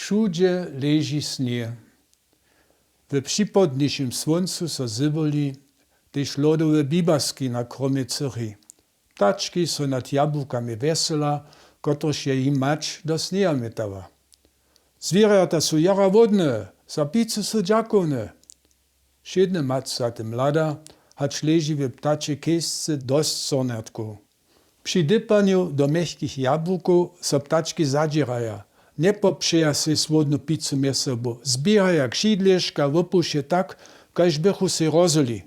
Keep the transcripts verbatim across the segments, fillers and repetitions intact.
Wšudźe leži sněh. W připodnišim słóncu so zybyli tež lodowe bibaski na kromje cychi. Ptački so nad jabłukami wjesela, kotryž je jim mać do sněha mětała. Zwěrjata su jara hłódne, za picy su dźakowne. Wšědny mać za tym hlada, hač leži w ptačej kejsce dosć zhornjatkow. Při dypanju do mjechkich jabłukow so ptački zadźěraja, njepopřeja sej słódnu picu mjez sobu, zběhaja křidleška wopušće tak, kaž bychu sej rozhuli.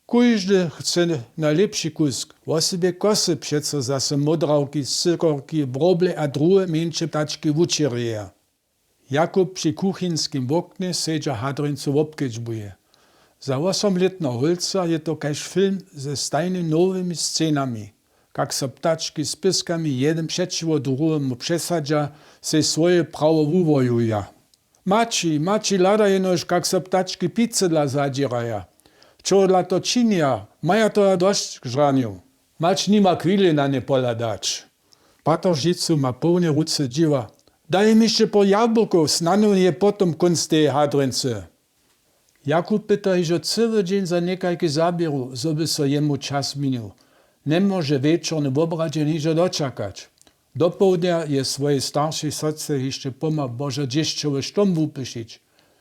Kóždy chce najlěpši kusk, wosebje kosy přeco zaso módrawki, sykorki, wróble a druhe mjeńše ptački wučěrjeja. Jakub při kuchinskim woknje sedźa hadrjeńcu wobkedźbuje. Za wosomlětneho hólca je to kaž film ze stajnje nowymi scenami, kak so ptački z pyskami jedyn přećiwo druhemu přesadźa, sej swoje prawo wuwojuja. Maći, maći, hlada jenož, kak so ptački picydla zadźěraja. Čohodla to činja, maja tola dosć k žranju. Mać nima chwili na nje pohladać. Pateržicu ma połne ruce dźiwa. Daj mi hišće po jabłkow, snano je potom kónc teje hadrjeńcy. Jakub pyta hižo cyły dźeń za někajki zaběru, zo by so jemu čas měnił. Njemóže wječorny wobradźe hižo dočakać. Dopołdnja je swojej staršej sotře hišće pomha božo dźěsćowy štom wupyšić.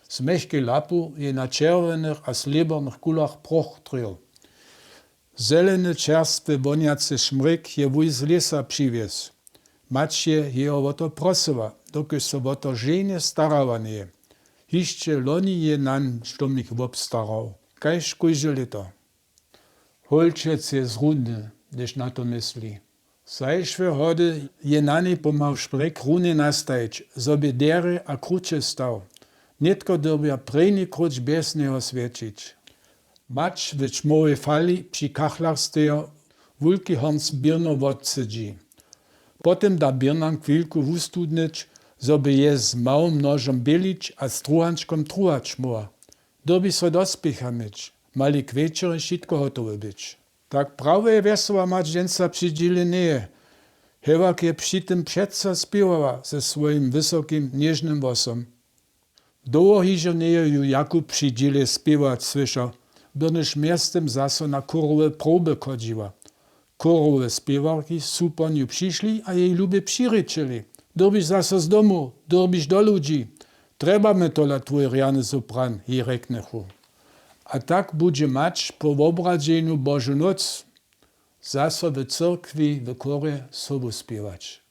Z mjechkej lapu je na čerwjenych a slěbornych kulach proch trył. Zeleny čerstwy wonjacy šmrěk je wuj z lěsa přiwjez. Mać je jeho wo to prosyła, dokelž so wo to ženje starała njeje. Hišće loni je nan štomnik wobstarał, kaž kóžde lěto. Hólčec je zrudny, hdyž na to mysli. Zašłe hody je na něj pomhał šmrěk runje nastajić, zo bě derje a kruće stał. Nětko dyrbja prěni króć bjez njeho swjećić. Mać w ćmowej fali při kachlach stejo, wulki hornc běrno wotcydźi. Potom da běrnam chwilku wustudnyć, zo by je z małym nožom bělić a struhančkom truhać móhła. Dyrbi so dospěcha měć, mali k wječorje wšitko hotowe być. Tak prawo je wjesoła mać dźensa při dźěle njeje. Hewak je při tym přeco spěwała ze swojim wysokim něžnym hłosom. Dołho hižo njeje ju Jakub při dźěle spěwać słyšał, byrnyž mjeztym zaso na chórowe proby chodźiła. Chórowe spěwarki su po nju přišli a jej lubje přirěčeli: Dyrbiš zaso z domu, dyrbiš do ludźi. Trjebamy tola twój rjany sopran, jej rjeknychu. A tak budźe mać po wobradźenju Božu nóc zaso w cyrkwi w chórje sobu spěwać.